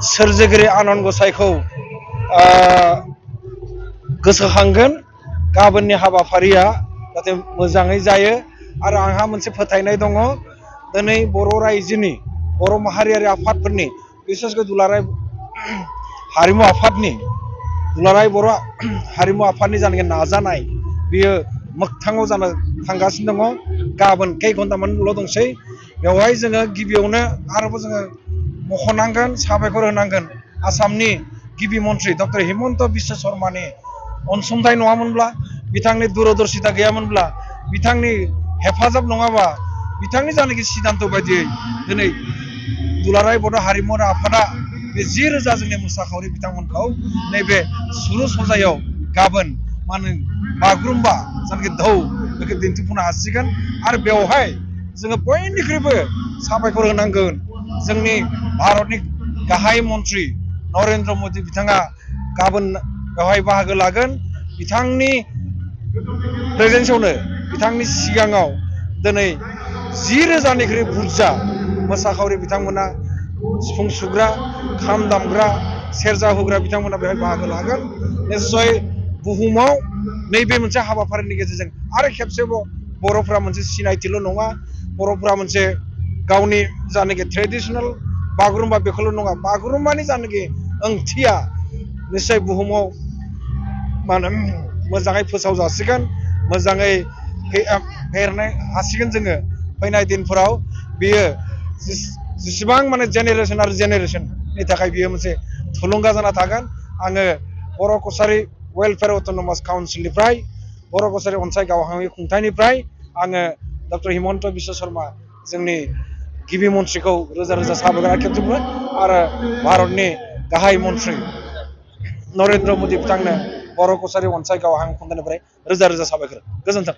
सोरजिगिरि आनान गसाइखौ गोसोखांगोन गाबोननि हाबाफारिया जाहाथे मोजाङै जायो आरो आंहा मोनसे फोथायनाय दङ दिनै बर' रायजोनि बर' माहारियारि आफादफोरनि बिसेसकै दुलाराय हारिमु आफादनि दुलाराय बर' हारिमु आफादनि जानाखि नाजानाय बियो मोगथाङाव जानो थांगासिनो दङ गाबोन कई घन्टामोनल' दंसै बेवहाय जोङो गिबियावनो आरोबाव जोङो मख'नांगोन साबायखर होनांगोन आसामनि गिबि मन्थ्रि डक्टर हिमन्त बिश्व शर्मानि अनसुंथाइ नङामोनब्ला बिथांनि दूरदर्शिता गैयामोनब्ला बिथांनि हेफाजाब नङाबा बिथांनि जानाखि सिद्धान्त बायदियै दिनै दुलाराय बर' हारिमु आफादा बे 10,000 जोंनि मोसाखावरि बिथांमोनखौ नैबे सुरु सजायाव गाबोन मा होनो बागुरुम्बा जानाखि धौ बेखौ दिन्थिफुंनो हासिगोन आरो बेवहाय जोङो बयनिख्रुइबो साबायखर होनांगोन जोंनि भारतनि गाहाय मन्थ्रि नरेन्द्र मदि बिथाङा गाबोन बेवहाय बाहागो लागोन बिथांनि प्रेजेन्सआवनो बिथांनि सिगाङाव दिनै 10,000निख्रुइ बुरजा मोसाखावरि बिथांमोना सिफुं सुग्रा खाम दामग्रा सेरजा हुग्रा बिथांमोना बेवहाय बाहागो लागोन निस्सय बुहुमाव नैबे मोनसे हाबाफारिनि गेजेरजों आरो खेबसेबाव बर'फ्रा मोनसे सिनायथिल' नङा बर'फ्रा मोनसे गावनि जानाखि ट्रेडिशनेल बागुरुम्बा बेखौल' नङा बागुरुम्बानि जानाखि ओंथिया निस्सय बुहुमाव मा होनो मोजाङै फोसाव जासिगोन मोजाङै फेहेरनो हासिगोन जोङो फैनाय दिनफोराव बियो जेसेबां माने जेनेरेसन आरो जेनेरेसननि थाखाय बियो मोनसे थुलुंगा जाना थागोन आङो बर' कसारि वेलफेयार अट'नमास काउन्सिलनिफ्राय बर' कसारि अनसाय गावहांनि खुंथायनिफ्राय आङो डक्टर हिमन्त बिश्व शर्मा जोंनि गिबि मन्थ्रिखौ रोजा रोजा साबायखर खेबसेबो आरो भारतनि गाहाय मन्थ्रि नरेन्द्र मदि बिथांनो बर' कसारि अनसाय गावहां खुंथायनिफ्राय रोजा रोजा साबायखर गोजोन्थों।